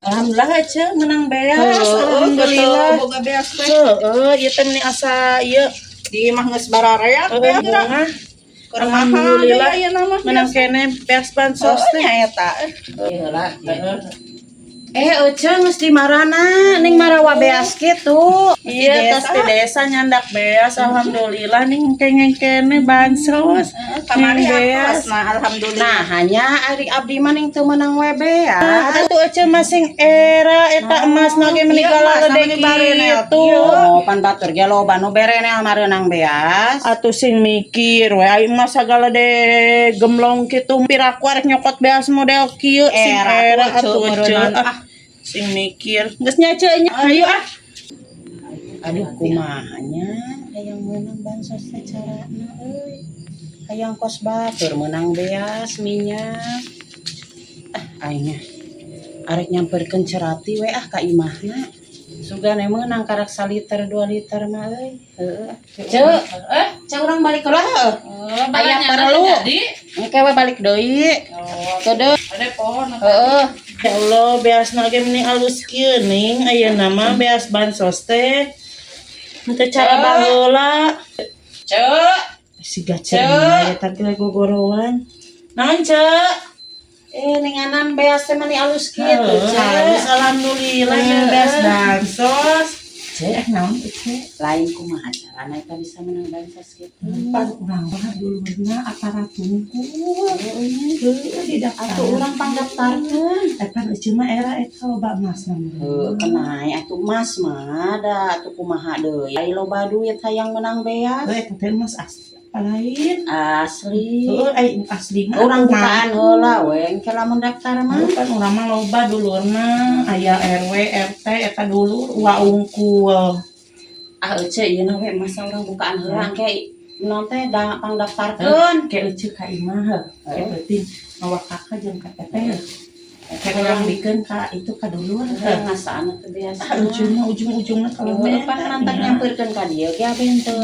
Alhamdulillah aja menang beas. Heeh, alhamdulillah. Boga beas teh. Heeh, ieu teh meni asa ieu Di imah geus barareak heueuh beas. Bunga. Keur mahal Alhamdulillah. deui ayeuna mah. Menang keneh beas bansos Oh, teh. Nya eta. Heula. Eh, Ece geus di marana ning marawa beas kitu? Iya, tos di desa nyandak beas, alhamdulillah ning kengeng keneh bansos. Kamari Ning beas. atos nah, alhamdulillah. Nah, hanya ari abdi mah ning teu meunang we beas. Atuh Ece masing era eta emas ge meni Iya, emas galalede meni barenel kitu. Oh, pan batur ge loba nu berenel mareunang beas. Atuh sing mikir we, ai emas sagalede gemlong kitu, piraku arek nyokot beas model kieu sing Era era atuh, atuh Ece, Ece. meureunana. Ah, sing mikir. Geus nya, Ece, nya. Ayo ah. Aduh, kumaha nya hayang meunang bansos teh carana euy? Hayang kos batur meunang beas, minyak. Ah, aing nya arek nyamperkeun cerati we ah ka imahna. Sugane meunang karak saliter 2 liter mah euy. Heeh. Ceu, Eh, ceu, urang balik heula heuh. Oh, Aya perlu. Jadi, Engke we balik deui. Oh, Kedeung. ada pohon. Heeh. Ya Allah, beasna ge meni alus kieu ning ayeuna mah beas bansos teh. Henteu cara baheula. Cek, Si gacer ya tadi lagi gogorowan. Naon, Cek? Eh, ninganan beas teh meni alus kitu, Heeh, Ceu. halus alhamdulillah ya beas bansos. Cek, eh, naon Cek? Lain, kumaha carana eta bisa menang bansos kitu? Pan urang mah dulurna aparat tungkul. Heueuh, didaftar. Atuh urang pangdaftarkeun. Eh, pan Ece mah era eta loba emasna. Heuh, kenai atuh emas mah da atuh kumaha deui. Ai loba duit hayang menang beas. Heuh, eta teh emas asli apa lain? Asli. Heueuh, ai asli mah Urang atuh bukaan heula we engke lamun daftar mah. mah. Kan urang mah loba dulurna, aya RW, RT eta dulur wa ungkul. Ah, Ece, ieu na we masa urang bukaan heula engke naon teh da pangdaftarkeun. Kayak Ece ka imah heuh. Kayak penting mawa kakak jeung KTP heuh. Kayak urang bikeun ka itu ka dulur heuh. Ngasaan teh biasa. Ah, ujungnya ujung-ujungnya kalau Heueuh, pan mantak nyamperkeun ka dieu ge aben teu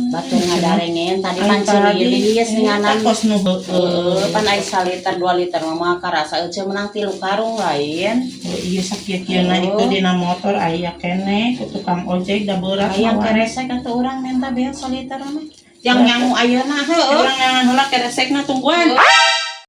batur ngadarengen tadi pan cililis ninganan. Kos nu Heueuh, heueuh. Pan ai saliter 2 liter mah moal karasa, Ece menang tilu karung lain. Oh, iya, sakieu-kieuna itu dina motor aya keneh ku tukang ojek da beurang. Hayang keresek atuh urang menta beas saliter mah. Jang nyangu ayeuna heueuh. Urang nyangan heula keresekna, tungguan.